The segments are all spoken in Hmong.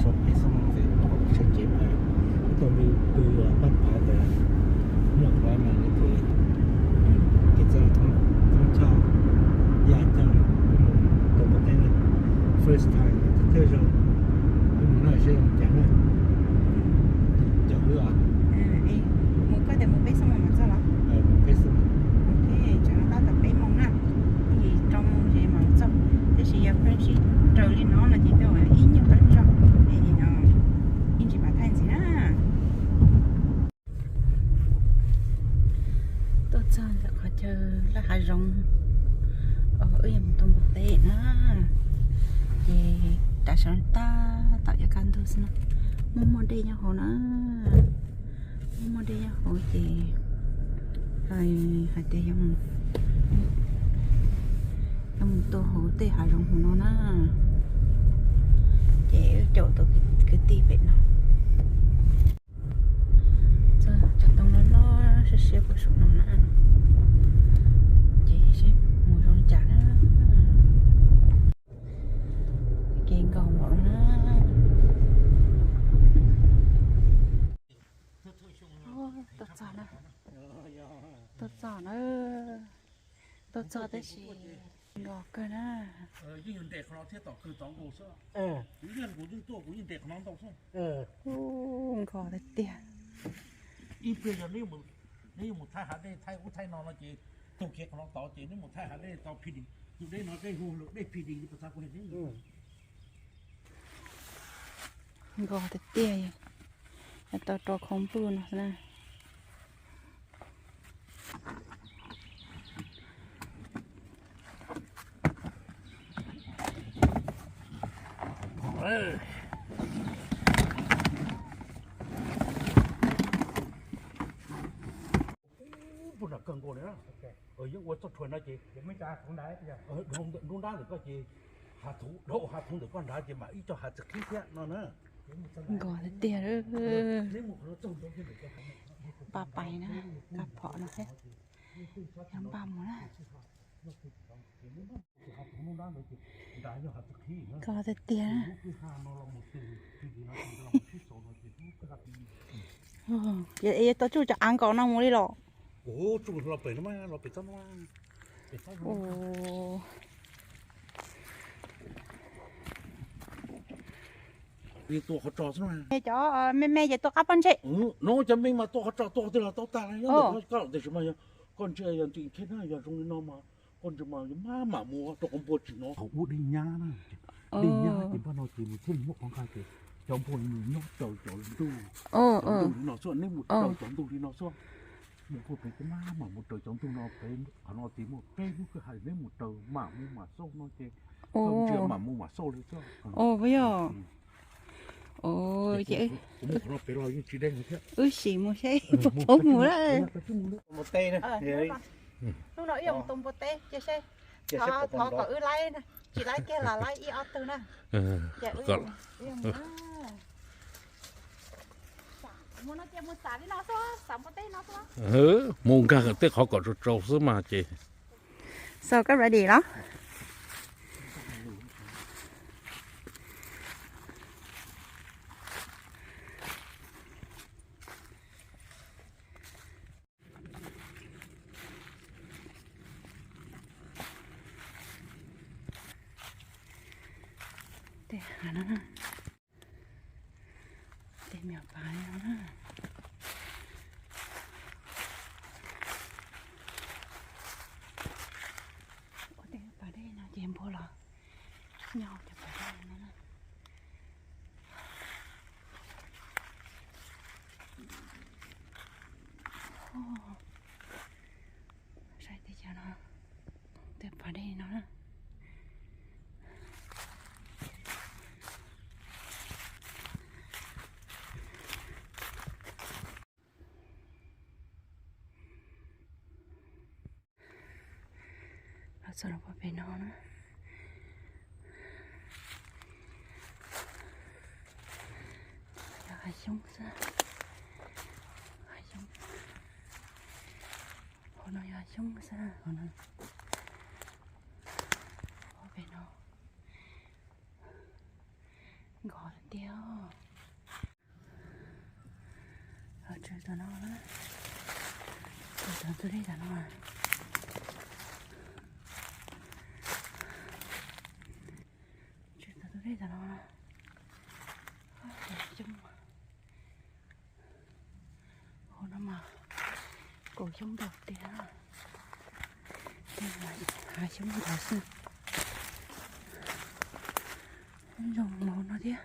Sau peb xuab moos ces tau sawv cev pais, ib tug me pw pab phav ntawd, nyuam qhuav mas nws ces kev txawj thoob thoob chaw yaj ceeb mus tua npua teb na. First time, thawj zaug mus na, seb zoo cas na. Cov wb os. Mus koj tias mus peb xuab moos mam txog los? Mus peb xuab moos. Ok, tsam no tab tom peb moos na, ib rau moos ces mam txog. Tab sis yog pheej sib raws li no no ces twb ib nyuag ib zaug, ib ntsis mam thaij ntxiv na. Tuaj txog ntawm qhov chaw laj hav zoov, wb yuav mus tua npua teb na. Ces tav sawv tab tom yuav kaj ntug xwb na, muaj muaj dej nyob hauv na. Muaj muaj dej nyob hauv ces hais tias yuav mus tua hauv tej hav zoov hauv no na. Ces wb caum tau kwv tij pem no. Txog cov ntoo loj loj siab siab puag saum no na, ces seb mus zoo cas na. Kev nkaus npaum no na. Tuaj txog na, tuaj txog na, tuaj txog tab sis nkaus kawg na. Yeej yog nres qhov no thiab tom kawg tod nkaus xwb. Kuv yeej, kuv yeej tuaj kuv yeej nres qhov no ntau xwb. Nkaus tiag tiag. Ib pliag yog neb yuav mus thaij hav dej thaij ub thaij no no ces taug kev qhov no tod ces neb mus thaij hav dej tau phi di, tus dej no dej hu lawm dej phi di pas txog kuv hais neb. Nkaus tiag tiag, tau rau khoo npuj no na. Puag nram kawg nkaus li na. Yeej ua txoj rhuav no ces nruab nrab ntawm koj ces hav thuv, dhau hav thuv ntawm koj nrad ces mam ib co hav txiv qhib thiab no na. Nkaus tiag tiag. Npaj pais na, npaj phom no thiab. Yog npaj mus na. Nkaus tiag tiag. Yuav tau tsuj cov av nkaus no mus li los? Tua qhov tso xwb. Cov me me ces tua qab pob ntseg. No cov me mas tua qhov tso tua qhov twg los tau tag li. Koj tiam sis mas yog koj ntsia yog ntsis kheb na yog zoo li no mas koj ntsia mas maj mam mus rau qhov npua tsis hnov. Thaum ub dej nyab na, dej nyab ces npaj no ces nws thiaj li muaj qhov nqaij ces cov npua nws nyob raws cov ntug, cov ntug li no xwb, neb mus raws cov ntug li no xwb. Mus puag pem ces maj mam mus raws cov ntug no pem, qhov no ces muaj peb lub kwj ha neb mus raws mam mus mam xauj no ces koj ntsia mam mus mam xauj li xwb. Yog. Ces kuv mus qhov no pem los yeej tsis deb thiab. Wb sim mus seb puas paub mus na. Hnub no wb yuav mus tua npua teb cia seb, thov kom wb laib, tsis laib kiag los laib ib ob tug na. Mus nkag tej qhov kom tsau tsau xwb mas ces. So koj ready los? Tej hav no, tej me nyuam pas no na. Ua tej pas dej no ces npua los nyob cov pas dej no na. Saib teb chaws no, tej pas dej no na. Los txog rau puag pem no na, yog hav xyoob xwb, hav xyoob, hauv no yog hav xyoob xwb, hauv no, puag pem no, nkos Tiag. Tswv tom no na, tswv tom tus dej tom no, tswv tom tus dej tom no. Coob, hauv no mas kaum xyoob ntau tiag. Hav xyoob ntau xwb. Zoo mov no thiab.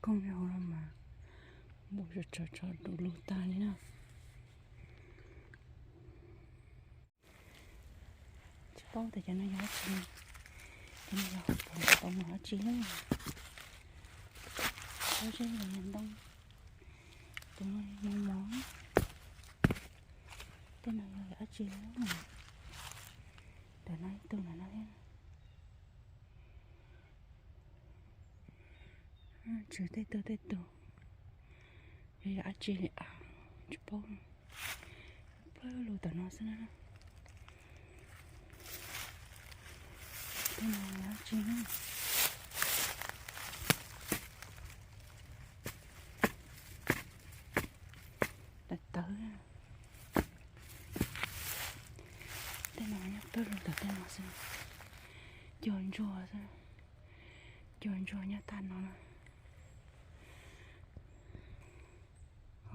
Kooj hauv no mas npua tsov tsov tsov du lug tag li na. Tsis paub tias cov no yog dab tsi, cov no yog hauv paus ntoo los dab tsi na. Pob zeb los yog ntoo, cov no mos mos. Tej no yog dab tsi na. Ntawm no ib tug ntawm no thiab. Tswv tej tug tej tug, yog dab tsi li a, tsis paub. Pawg lug tom no xwb na. Tej no yog dab tsi na? Tawv tawv. Tej no nyob pawg lug tom tej no xwb. Cua ntsuag xwb. Cua ntsuag nyob tag no na.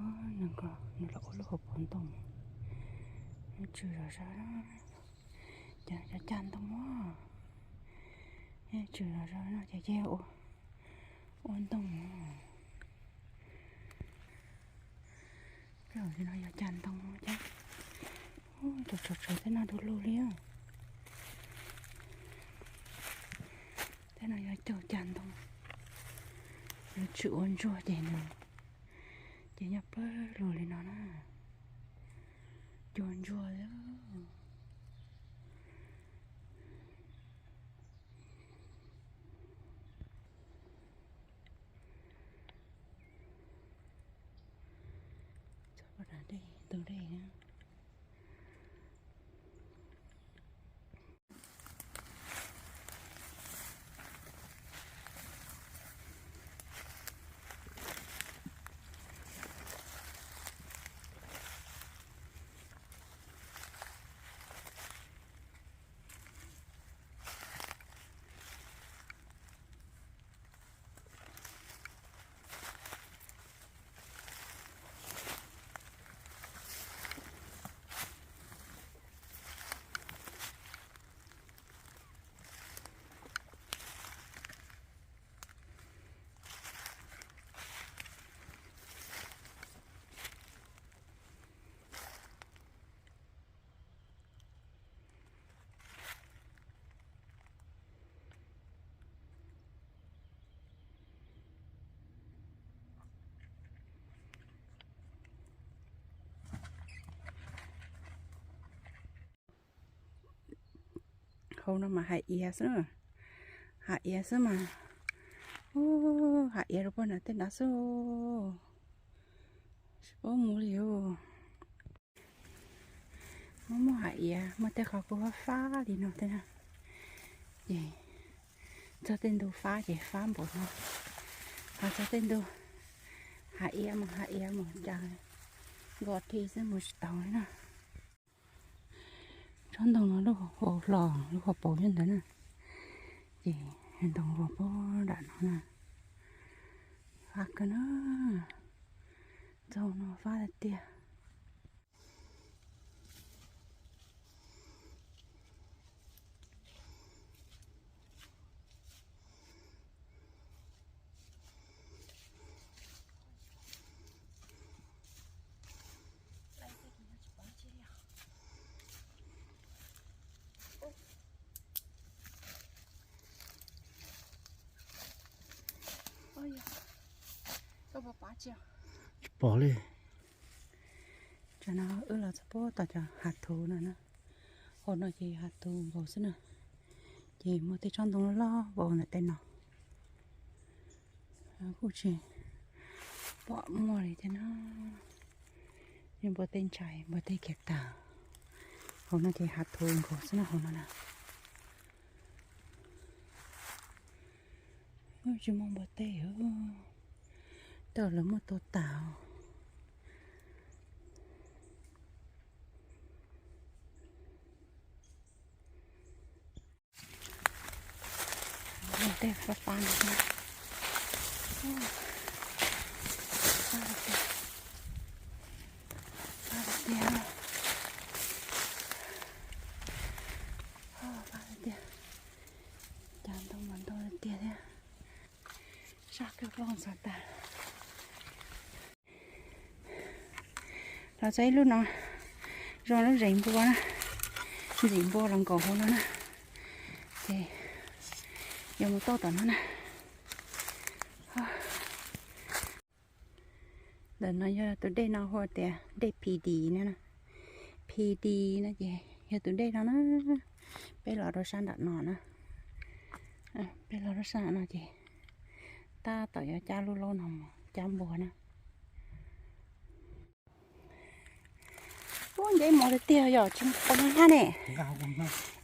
Nws los ua lub hauv paus ntoo, tswv zom zaws. Cov no cov cag ntoo, tswv zom zaws no ces yog ua ntoo. Tej no yog cag ntoo thiab. Tus tsov tsov tej no du lug li. Tej no yog caug cag ntoo, yuav tswm ua ntsuag ces nws, ces nyob pawg lug li no na. Cua ntsuag thiab. Txog pem dej, ntug dej na. Hauv no mas hav iav xwb na, hav iav xwb mas. Hav iav rau puag nram tej nrad xwb. Tsis paub mus li os. Muaj muaj hav iav, muaj tej qhov kuj fab fab li no thiab na. Ces txog tej ntug fab ces fab npaum no, ho txog tej ntug hav iav mas hav iav mus cas nkaus dhi xwb mus tsis tau li na. Tsob ntoo no lub hauv hlo, lub hauv paus nyob ntawd na. Ces ntoo vog puag nram no na. Fab kawg na. Txog no fab tiag tiag. Tsis pom li. Tsam no wb los txog puag tom cov hav thuv no na. Hauv no ces hav thuv nkaus xwb na. Ces muaj tej tsob ntoo loj loj vau ntawm tej no. Kuj tsis pom muaj li thiab na. Npua teb ntshai, npua teb khiav tag. Hauv no ces hav thuv nkaus xwb na hauv no na. Tsis muaj npua teb, tej lawv muab tua tas. Tej fab fab no, fab tiag, fab tiag, fab tiag, cas ntau mas ntau tiag thiab. Sab kawg, poj ntxhov tas. Los txog ib lub no, zoo lub zeem npua na, ntxim npua los nkaum hauv no na. Ces yuav mus toj tom no na. Ntawm no yog tus dej no hu tias dej Phi Di na. Phi Di no ces yog tus dej no na. Peb los rau sab nram no na. Peb los rau sab nram no ces tab tom yuav cab lub laub no mus cab npua na. Ub, nceb mos tiag tiag yom, tsis pom hab ne.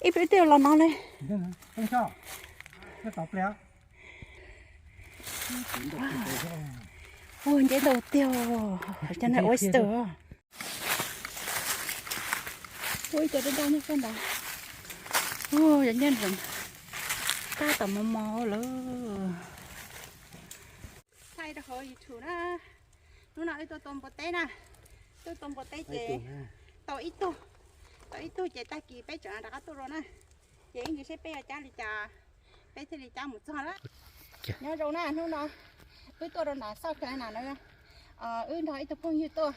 Ib pliag twb los no ne. Ub, nceb ntau tiag, cov no oyster. Ua ib co dawb dawb nyob sab nrad. Ua cov nyob nram tab tom mos mos lawm. Thaij rau hauv YouTube na. Hnub no wb tuaj tua npua teb na. Tuaj tua npua teb ces tau ib tug, tau ib tug ces tag kis peb tseem rov qab tuaj dua na. Ces ib ntsis seb peb yuav cab li cas, peb thiaj li cab mus txog na. Nyob zoo na, hnub no wb tuaj rau nram South Carolina no, wb nrog ib tug phooj ywg tuaj,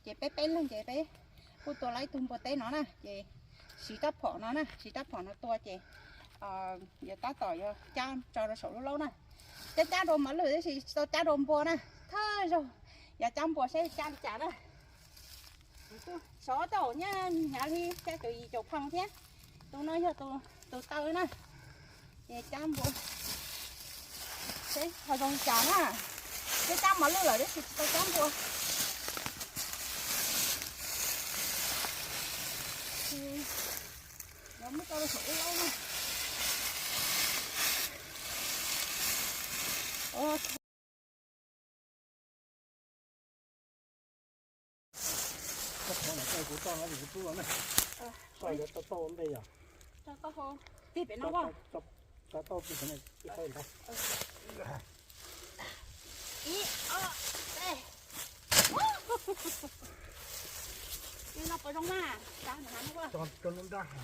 ces peb peb leeg ces peb kuj tua tau ib tug npua teb no na, ces siv rab phom no na, siv rab phom no tua ces yuav tab tom yuav cab tso rau saum lub laub na. Cab cab dua mos lwj tab sis tsis tau cab dua npua na. Thawj zaug yuav cab npua seb cab li cas na. Sov tau nyab hnyav li cab caum yim caum phoo thiab. Tus no yog tus taw na. Ces cab npua seb ho zoo li cas na. Cab cab mos lwj lawm tab sis tsis tau cab npua. Yuav muab tso rau saum lub laub na. Koj thov lam tau kuv toj no kuv rub los na. Koj yuav tau tau npe yog? Tau tau pem no. Tau tau pem no ib qho ntawd. Ib, ob, peb. Li no puas zoo na? Tso lub nrab ha.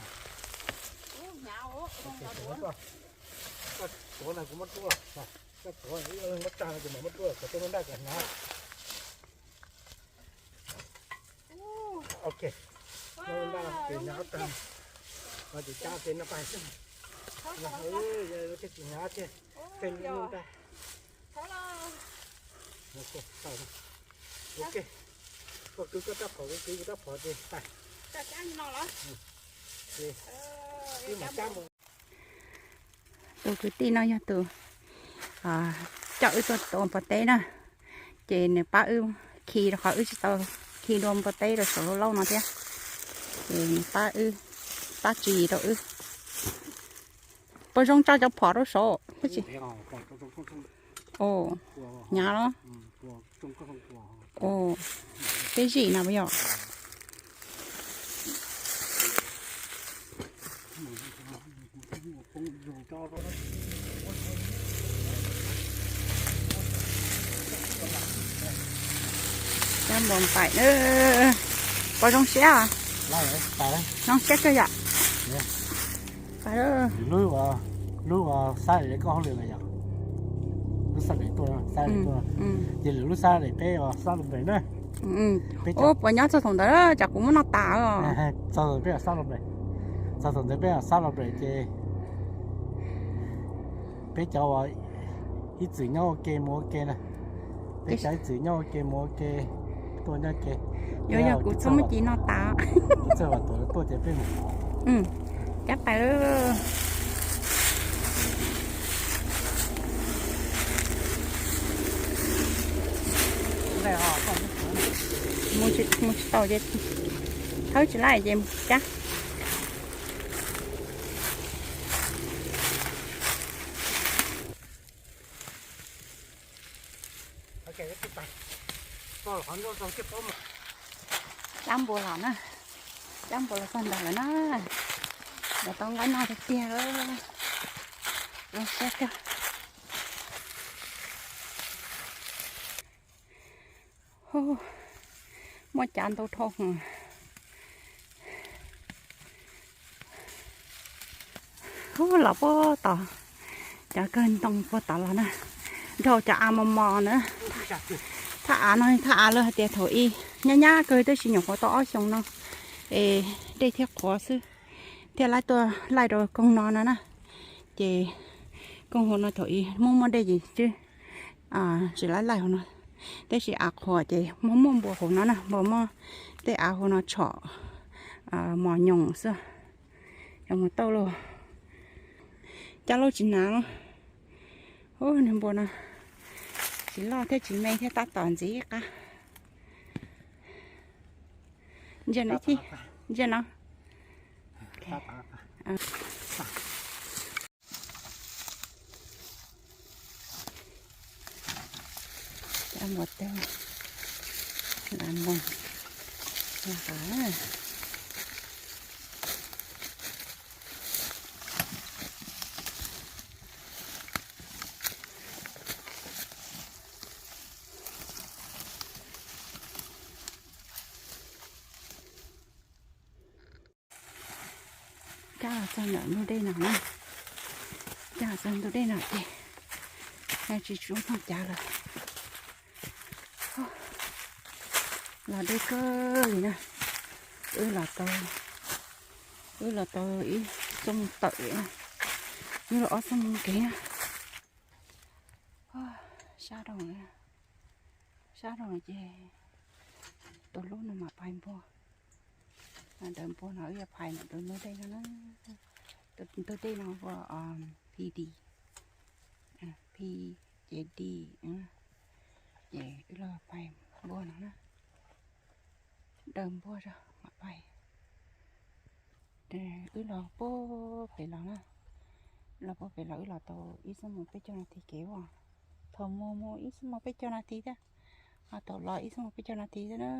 Koj tuav na kuv muab rub, koj tuav ib leeg muab tsa no ces mam muab rub, kom tej lub nrab kom hnyav. Ok. Lub nrab ces hnyav tag no ces cab tej no pais xwb. Yog tsis hnyav ces tej lub nrab. Ok, koj kwv koj rab phom, kuv kwv kuv rab phom ces pais. Ces wb mam cab mus. Tus kwv tij no yog tus coj wb tuaj tua npua teb na, ces nws pab wb khi rau qhov wb tsis tau khi dua npua teb rau saum lub laub no thiab, ces nws pab wb, pab tsis rau wb. Puas zoo tso cov phom rau saud thiab tsis? Hnyav los? Peb zim no puas yog? Cov npua npaim, puas zoo siab? Zoo siab kawg yom. Lub, lub xab li koj hauj lwm na yog, lub xab li tuaj, xab li tuaj, ces lwm lub xab li peb xab los npes na. Ua puas nyob txog thaum ntawd ces kuv muab noj tas. Txog thaum peb xab los npes, txog thaum ntawd peb xab los npes ces peb cov uas ib txwm nyob ua ke mus ua ke na, peb cov ib txwm nyob ua ke mus ua ke, tuaj nyob ke. Yog yog kuv txhob muab ci noj tas. Txawj vas tuam tuaj ces peb mus. Cab pais. Mus tsis tau ces thawb tsis laij ces cab. Cab npua los na, cab npua los txog ntawd lawm na. Los tau nqaij noj tiag tiag. Zoo siab kawg. Muaj cav ntau dhau. Ub, los puag tom, cov kawg ntoo puag tom los na, dhau cov av mos mos na. Thaj av no thaj av lawv hais tias thaum ub nyab nyab kawg tab sis nyuam qhuav tau ob xyoos no es dej thiaj qhuav xwb, thiaj laib tuaj laij rau koog no no na. Ces koog hauv no thaum ub muaj muaj dej ces twb tsis laib laij hauv no, tab sis av qhuav ces muaj muaj npua hauv no na, npua muab tej av hauv no tshom mos nyoos xwb. Yog mus tauj lauj, cab lauj tsis hnav. Ub, niag npua no tsis loj thiab tsis me thiab tab tom ntxiv ib qab. Ntsia no ib chim, ntsia no. Cab npua teb, lam npua, lam hav. Cab los txog ntawm ntug dej no na, cab los txog ntug dej no ces tsis tshua thooj cav lawm. Los deb kawg li na. Wb los tau, wb los tau ib xuab moos tawm na, wb los ob xuab moos kev na. Sab rau, sab rau ces tus lub no mam phais npua. Daws npua no wb yuav phais ntawm tus ntug dej no na. Tus ntug dej no hu ua P D, P ces D, ces wb los phais npua no na. Daws npua rau mam phais. Wb los puag pem los na, los puag pem los wb los tau ib xuab moos peb caug nas this kev as. Thaum mus mus ib xuab moos peb caug nas this thiab, ho thaum los ib xuab moos peb caug nas this thiab na.